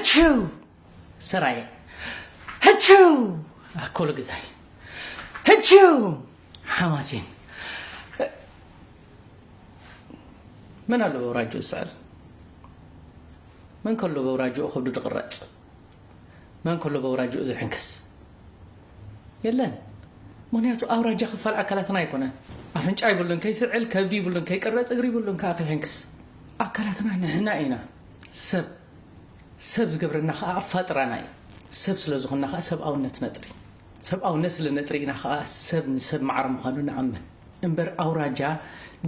ችው ሰራየ፣ ህችው ኣኮሎ ግዛይ፣ ህችው ሓማሴን። መን ኣሎ በውራጅኡ ዝስዕር? መን ከሎ በውራጅኡ ከብዱ ዝቕረጽ? መን ከሎ በውራጅኡ ዝሕንክስ? የለን። ምኽንያቱ ኣውራጃ ክፋል ኣካላትና ኣይኮነን። ኣፍንጫ ይብሉን ከይስዕል፣ ከብዲ ይብሉን ከይቅረጽ፣ እግሪ ይብሉን ከዓ ከይሕንክስ። ኣካላትና ንሕና ኢና። ሰብ፣ ሰብ ዝገብረና ከዓ ኣፋጥራና እዩ። ሰብ ስለ ዝኾንና ከዓ ሰብኣውነት ነጥሪ። ሰብኣውነት ስለ ነጥሪ ኢና ከዓ ሰብ ንሰብ ማዕረ ምዃኑ ንኣምን። እምበር ኣውራጃ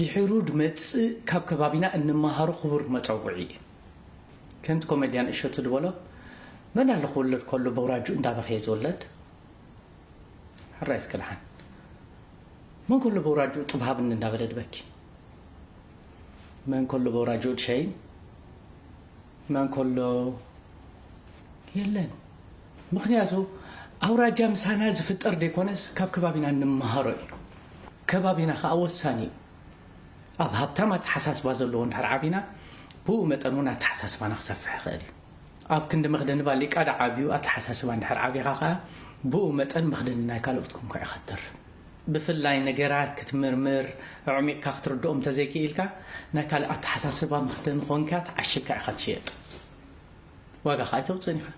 ድሕሩ ድመጽእ ካብ ከባቢና እንመሃሮ ክቡር መጸውዒ እዩ። ከምቲ ኮሜድያን እሸቱ ዝበሎ፣ መን ኣሎ ክውለድ ከሎ በውራጁ እንዳበኸየ ዝውለድ? ሕራይ እስከ ደሓን። መን ከሎ በውራጁ ጥብሃብኒ እንዳበለ ድበኪ? መን ከሎ በውራጁ ድሸይን? መን ከሎ የለን። ምኽንያቱ ኣውራጃ ምሳና ዝፍጠር ዘይኮነስ ካብ ከባቢና እንመሃሮ እዩ። ከባቢና ከዓ ወሳኒ እዩ። ኣብ ሃብታም ኣተሓሳስባ ዘለዎ እንድሕር ዓቢና፣ ብኡ መጠን እውን ኣተሓሳስባና ክሰፍሕ ይኽእል እዩ። ኣብ ክንዲ መኽደኒ ባሊቃ ዳዓብዩ ኣተሓሳስባ እንድሕር ዓቢኻ ከዓ፣ ብኡ መጠን መኽደኒ ናይ ካልኦት ኮንካ ኢኻ ትተርፍ። ብፍላይ ነገራት ክትምርምር፣ ኣዕሚቕካ ክትርድኦም እንተዘይክኢልካ፣ ናይ ካልእ ኣተሓሳስባ መኽደኒ ኮንካ ተዓሺግካ ኢኻ ትሽየጥ። ዋጋኻ ኣይተውፅእን ኢኻ።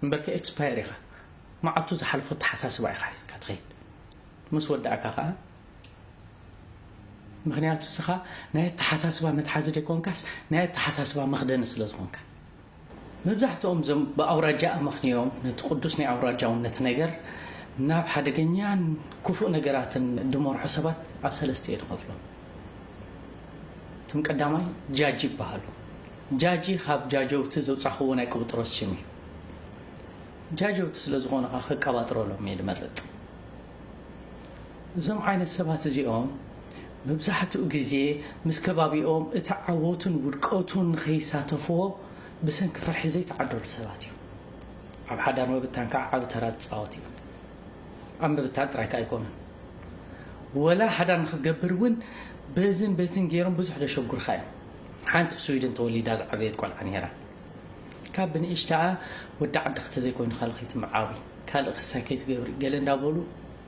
እምበርከ ኤክስፓየር ኢኻ። መዓልቱ ዝሓልፎ ኣተሓሳስባ ኢኻ ሒዝካ ትኸይድ። ምስ ወዳእካ ኸዓ፣ ምኽንያቱ ንስኻ ናይ ኣተሓሳስባ መትሓዚ ዘይኮንካስ፣ ናይ ኣተሓሳስባ መኽደኒ ስለ ዝኾንካ። መብዛሕትኦም እዞም ብኣውራጃ ኣመኽንዮም ነቲ ቅዱስ ናይ ኣውራጃውነት ነገር ናብ ሓደገኛን ክፉእ ነገራትን ድመርሑ ሰባት ኣብ ሰለስተ እየ ድኸፍሎም። እቶም ቀዳማይ ጃጂ ይበሃሉ። ጃጂ ካብ ጃጀውቲ ዘውጻኽዎ ናይ ቅብጥሮስ ሽም እዩ። ጃጀውቲ ስለ ዝኾኑ ኸዓ ክቀባጥረሎም እየ ድመርጽ። እዞም ዓይነት ሰባት እዚኦም መብዛሕትኡ ግዜ ምስ ከባቢኦም እቲ ዓወቱን ውድቀቱን ንኸይሳተፍዎ ብሰንኪ ፍርሒ ዘይተዓደሉ ሰባት እዮም። ኣብ ሓዳር ምብታን ከዓ ዓቢ ተራ ዝጻወት እዩ። ኣብ ምብታን ጥራይ ከዓ ኣይኮኑን። ወላ ሓዳር ንክትገብር እውን በዝን በትን ገይሮም ብዙሕ ደሸጉርካ እዮም። ሓንቲ ብስዊድን ተወሊዳ ዝዓበየት ቆልዓ ነይራ። ካብ ብንእሽተኣ ወዲ ዓዲ ክተ ዘይኮይኑ ካልእ ከይትምዓዊ፣ ካልእ ክሳይ ከይትገብሪ ገለ እንዳበሉ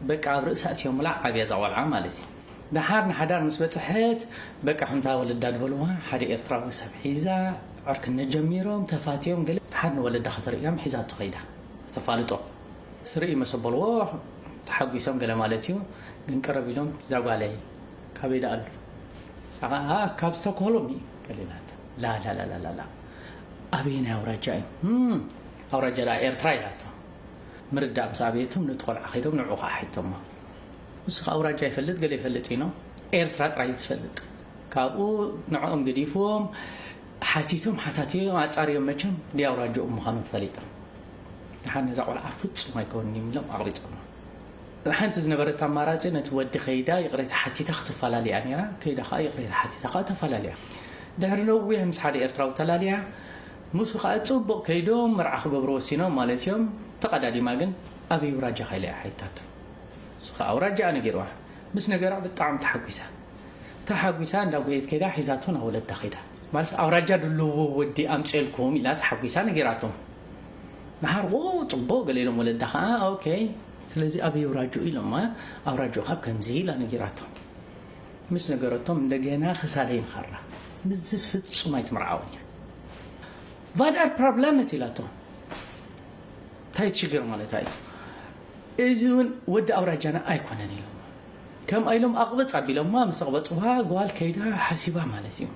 በቃ ኣብ ርእሳ እትዮምላ ዓብያ እዛ ቆልዓ ማለት እዩ። ደሓር ንሓዳር ምስ በጽሐት በቃ ከምታ ወለዳ ዝበልዋ ሓደ ኤርትራዊ ሰብ ሒዛ ዕርክነት ጀሚሮም ተፋትዮም ገለ ደሓር ንወለዳ ከተርእዮም ሒዛቶ ከይዳ ከተፋልጦ። ስርኢ መሰ በልዎ ተሓጒሶም ገለ ማለት እዩ። ግን ቅርብ ኢሎም እዛ ጓለይ ካበይ ደኣ ኣሉ? ንሳ ኸዓ ካብ ስቶክሆልም እዩ ገለ ኢላቶ። ላላላላላ ኣበየናይ ኣውራጃ እዩ? እም፣ ኣውራጃ ደኣ ኤርትራ ኢላቶ። ምርዳእ ምስ ኣበየቶም ነቲ ቆልዓ ከይዶም ንዕኡ ከዓ ሓቲቶሞ። ንሱ ከዓ ኣውራጃ ይፈልጥ ገለ ይፈልጥ ኢኖ ኤርትራ ጥራይ እዩ ዝፈልጥ። ካብኡ ንዕኦም ገዲፍዎም ሓቲቶም ሓታትዮም ኣጻርዮም መቸም ድያ ኣውራጅኦም ምዃኖም ፈሊጦም። ደሓን ነዛ ቆልዓ ፍጹም ኣይከውንን እዮም ኢሎም ኣቕሪጾም። ሓንቲ ዝነበረት ኣማራጺ ነቲ ወዲ ከይዳ ይቕሬታ ሓቲታ ክትፈላልያ ነይራ። ከይዳ ከዓ ይቕሬታ ሓቲታ ከዓ ተፈላልያ። ድሕሪ ነዊሕ ምስ ሓደ ኤርትራዊ ተላልያ። ምስኡ ከዓ ጽቡቕ ከይዶም መርዓ ክገብሩ ወሲኖም ማለት እዮም። ተቐዳዲማ ግን ኣበይ ኣውራጃ ከይላ እያ ሓይታቱ። እሱ ከዓ ኣውራጃ ነጊርዋ። ምስ ነገራ ብጣዕሚ ተሓጒሳ። ተሓጒሳ እንዳ ጎየት ከይዳ ሒዛቶ ናብ ወለዳ ከይዳ። ማለት ኣውራጃ ድልዎ ወዲ ኣምፅኤልኩም ኢላ ተሓጒሳ ነጊራቶም። ንሓርቆ ጽቡቕ ገለ ኢሎም ወለዳ ከዓ ኦኬ። ስለዚ ኣበይ ኣውራጁ ኢሎማ። ኣውራጁ ካብ ከምዚ ኢላ ነጊራቶም። ምስ ነገረቶም እንደገና ክሳደይ ንኸራ። ምስዚስ ፍጹም ኣይትምርዓውን እያ። ቫዳር ፕሮብለመት ኢላቶ። እንታይ ትሽግር ማለት እዩ? እዚ እውን ወዲ ኣውራጃና ኣይኮነን ኢሎም ከምኣ ኢሎም ኣቕበጽ ኣቢሎማ ምስ ኣቕበጽዋ ጓል ከይዳ ሓሲባ ማለት እዩ።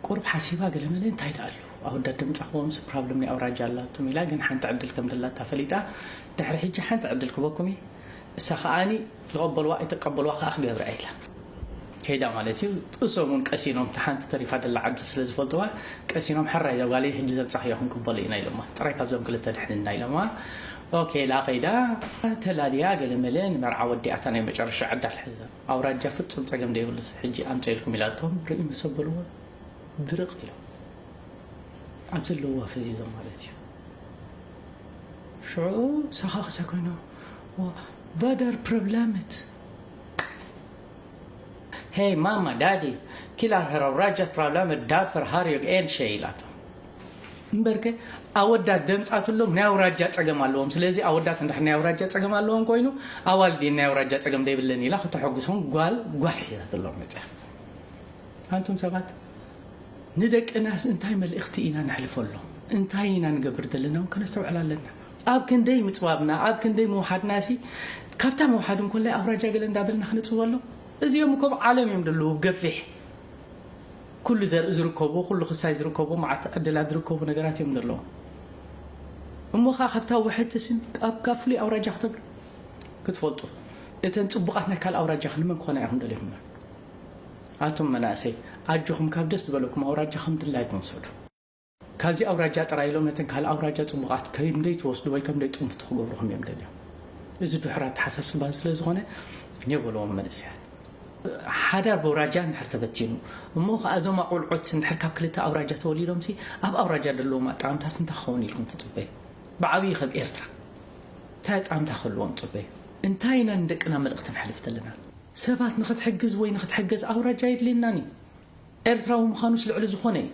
ቁርብ ሓሲባ ገለመለ እንታይ ደኣ ኣለዉ ኣወዳት ድምጻኹም ምስ ፕሮብለም ናይ ኣውራጃ ኣላቶም ኢላ ግን ሓንቲ ዕድል ከም ደላታ ፈሊጣ ድሕሪ ሕጂ ሓንቲ ዕድል ክበኩም እየ እሳ ከዓኒ ዝቐበልዋ ኣይተቀበልዋ ከዓ ክገብራ ኢላ ከይዳ ማለት እዩ። እሶም እውን ቀሲኖም እታ ሓንቲ ተሪፋ ደላ ዓዲ ስለ ዝፈልጥዋ ቀሲኖም ሕራይ እዛ ጓለይ ሕጂ ዘምጻኽዮ ክንቅበሎ ኢና ኢሎማ ጥራይ ካብዞም ክልተ ድሕንና ኢሎማ። ኦኬ ኢላ ከይዳ ተላልያ ገለመለ ንመርዓ ወዲኣታ ናይ መጨረሻ ዕዳል ሕዘ ኣውራጃ ፍጹም ጸገም ዘይብሉ ሕጂ ኣምፀኢልኩም ኢላቶም ርኢ መሰ በልዎ ድርቕ ኢሎም ኣብ ዘለዋ ፈዚዞም ማለት እዩ። ሽዑ ሳኻ ክሰ ኮይኖም ቫዳር ፕሮብላመት Hey mama, daddy, killar har avraja problem därför har jag en tjej ኢላቶ። እምበርከ ኣወዳት ደምፃትሎም ናይ ኣውራጃ ፀገም ኣለዎም። ስለዚ ኣወዳት እንድሕር ናይ ኣውራጃ ፀገም ኣለዎም ኮይኑ ኣዋልድ ናይ ኣውራጃ ፀገም ደይብለን ኢላ ክተሐጉሶም ጓል ጓል ሒዛትሎም መፅያ። ኣንቱም ሰባት ንደቅናስ እንታይ መልእኽቲ ኢና ነሕልፈሎም? እንታይ ኢና ንገብር ዘለና እውን ከነስተውዕል ኣለና። ኣብ ክንደይ ምፅባብና ኣብ ክንደይ ምውሓድና ሲ ካብታ ምውሓድ እንኮላይ ኣውራጃ ገለ እንዳበልና ክነፅወሎም እዚኦም እኮ ዓለም እዮም ደለዉ ገፊሕ ኩሉ ዘርኢ ዝርከቡ ኩሉ ክሳይ ዝርከቡ መዓት ዕድላት ዝርከቡ ነገራት እዮም ዘለዉ እሞ ከዓ ካብታ ውሕድቲ ስም ኣብ ካብ ፍሉይ ኣውራጃ ክተብሉ ክትፈልጡ እተን ፅቡቃት ናይ ካልእ ኣውራጃ ክንመን ክኾና ኢኹም ደሊኹም ኣቶም መናእሰይ ኣጆኹም ካብ ደስ ዝበለኩም ኣውራጃ ከም ድላይኩም ውሰዱ ካብዚ ኣውራጃ ጥራይ ኢሎም ነተን ካልእ ኣውራጃ ፅቡቃት ከም ደይ ትወስዱ ወይ ከም ደይ ጥንፍቱ ክገብሩኹም እዮም ደልዮም እዚ ድሑር ኣተሓሳስባ ስለ ዝኾነ ኔው በልዎም መንእሰያት ሓዳር በውራጃ እንድሕር ተበቲኑ እሞ ከዓ እዞም ኣቆልዖት እንድሕር ካብ ክልተ ኣውራጃ ተወሊዶም ሲ ኣብ ኣውራጃ ደለዎም ኣጣምታስ እንታይ ክኸውን ኢልኩም ትፅበዩ ብዓብዪ ከም ኤርትራ እንታይ ኣጣምታ ክህልዎም ፅበዩ እንታይ ኢና ንደቅና መልእክቲ ንሕልፍ ዘለና ሰባት ንክትሕግዝ ወይ ንክትሕገዝ ኣውራጃ የድልየናን እዩ ኤርትራዊ ምዃኑስ ልዕሊ ዝኾነ እዩ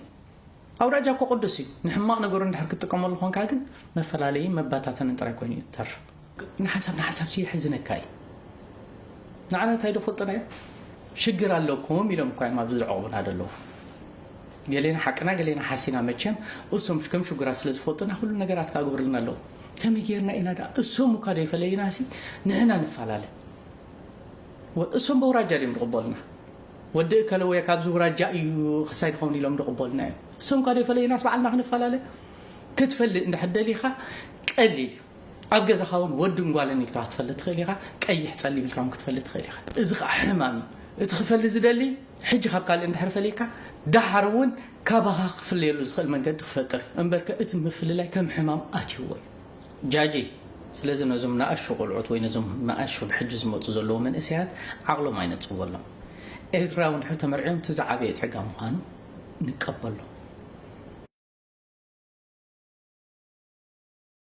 ኣውራጃ እኮ ቅዱስ እዩ ንሕማቕ ነገሩ እንድሕር ክትጥቀመሉ ኾንካ ግን መፈላለይን መባታተንን ጥራይ ኮይኑ እዩ ትተርፍ ንሓንሳብ ንሓንሳብ ስየሕዝነካ እዩ ንዓና እንታይ ዶ ፈልጦና እዮም ሽግር ኣለኩም ኢሎም እኳ እዮም ኣብዚ ዝዕቑቡና ዘለዉ ገሌና ሓቅና ገሌና ሓሲና መቸም እሶም ከም ሽጉራት ስለ ዝፈልጡና ኩሉ ነገራት ክግብርልና ኣለዉ ከመይ ጌርና ኢና ዳ እሶም እኳ ዘይፈለዩና ሲ ንሕና ንፈላለ እሶም በውራጃ ድዮም ዝቕበሉና ወዲ እከለ ወይ ካብዚ ውራጃ እዩ ክሳይ ድኸውን ኢሎም ዝቕበሉና እዮም እሶም እኳ ዘይፈለዩናስ በዓልና ክንፈላለ ክትፈልጥ እንድሕር ደሊኻ ቀሊል እዩ ኣብ ገዛኻ እውን ወድን ጓልን ኢልካ ክትፈልጥ ትኽእል ኢኻ ቀይሕ ጸሊም ኢልካ እውን ክትፈልጥ ትኽእል ኢኻ እዚ ከዓ ሕማም እዩ እቲ ክፈሊ ዝደሊ ሕጂ ካብ ካልእ እንድሕር ፈሊካ ደሓር እውን ካባኻ ክፍለየሉ ዝኽእል መንገዲ ክፈጥር እዩ እምበርከ እቲ ምፍልላይ ከም ሕማም ኣትይዎ እዩ ጃጂ ስለዚ ነዞም ንኣሽቱ ቆልዑት ወይ ነዞም ንኣሽቱ ብሕጂ ዝመፁ ዘለዉ መንእሰያት ዓቕሎም ኣይነፅወሎም ኤርትራዊ እንድሕር ተመርዕዮም እቲ ዝዓበየ ፀጋ ምዃኑ ንቀበሎ